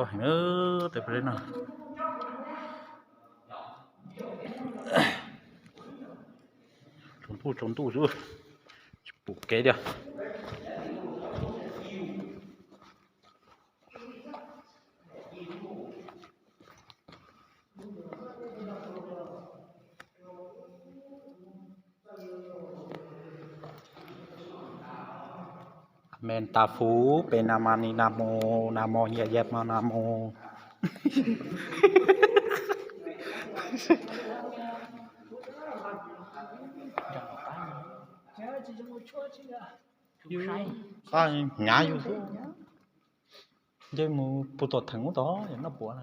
Heev, tej peb no tsaus ntuj tsaus ntuj xwb, tsis pom kev tiag. Menta fu pe na ma ni na mo, na mo ya ya ma na mo. Hnyav yus xwb. Nce mus puag tom theem ub tod yog noj puav na.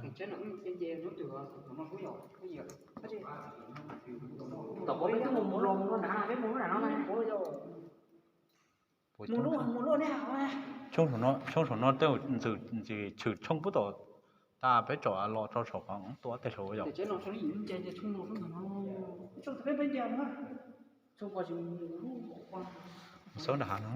Tshooj saum no tej ntxwm tshwm tshooj puag tom tas peb tsom los rau saum qhov tua tej saum yom. Xub nram hav no.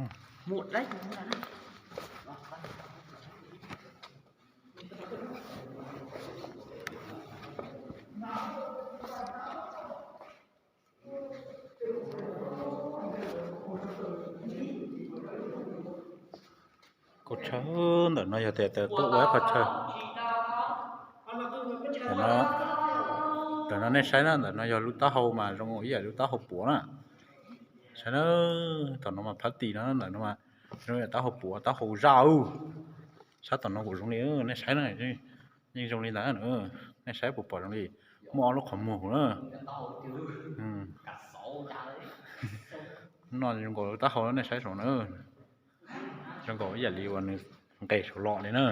Qhov chaw ntawm no yog tias tuaj ua ib qhov chaw. Ntawm no nej saib na, ntawm no yog lub taub hau mas zoo ib yam lub taub hau puav na. Saib na, tom no mas phab ti no, ntawm no mas zoo ib yam taub hau puav, taub hau zaj. Sab tom no kuj zoo li, nej saib na, yeej zoo li ntawd. Nej saib puas pom zoo li, muaj ob lub qhov muag na. No zoo nkaus taub hau, nej saib saum na. Zoo nkaus ib yam li uas nws nqes saum los li na.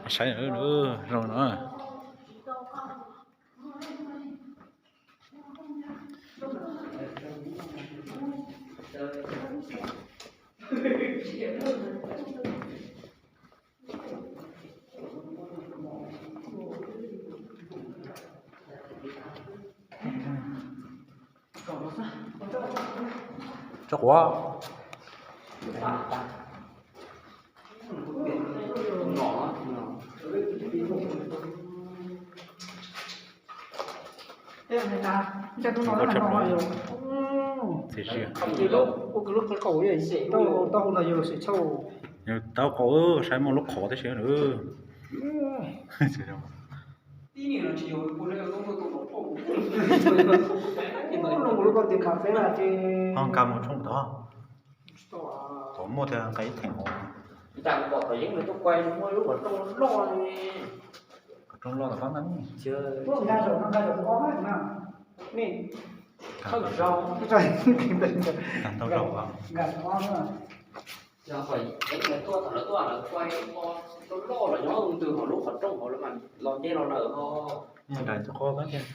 Nej saib zoo no. Tso quav. Tsis taub qaub, saib muaj lub qhov tib si. Ho nqa mus tshooj tod, tod muaj thiab nqa ib theem hauv. Qhov rooj loj tom qab ntag. Ntau zaus. Nyob ntawm qhov qab thiab,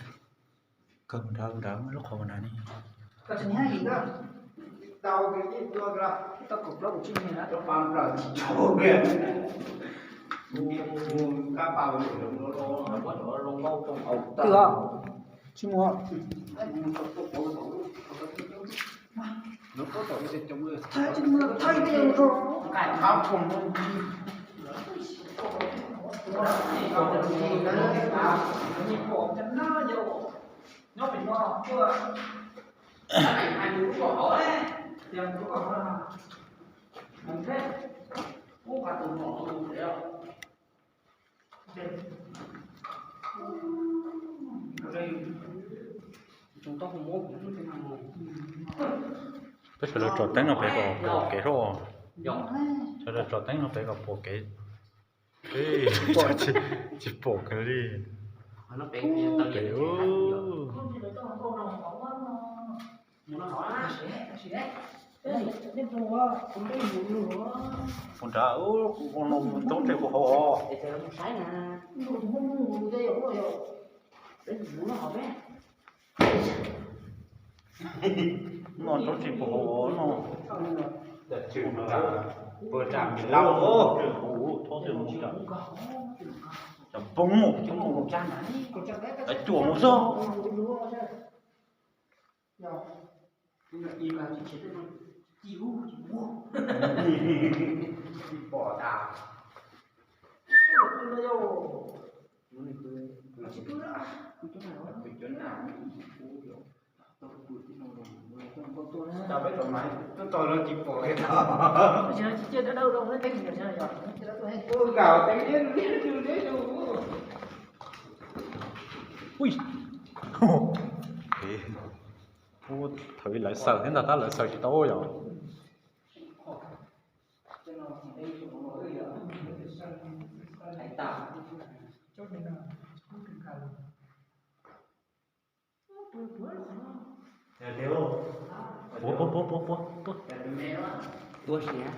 kawg nrad nrad lub qhov nrad ni. Twg os? Tsis mus. Thaij tsis mus, thaij tej mus tso. Peb sawv daws tsom teeb no pem kom pom kev soj. Sawv daws tsom teeb no pem kom pom kev. Tsis pom kev li. Pem. Puas nrad, roob tsev puas hauv os. No roob tsev puas hauv os no. Puas nrad, puas nrad. Cov poob mus, cov poob mus, cov cuam mus xwb. Pom tas. Ui, thaum lawv xaws thiab ntag tab lawv xaws tsis tau yom. Puab, puab, puab, puab, puab. Tua siab.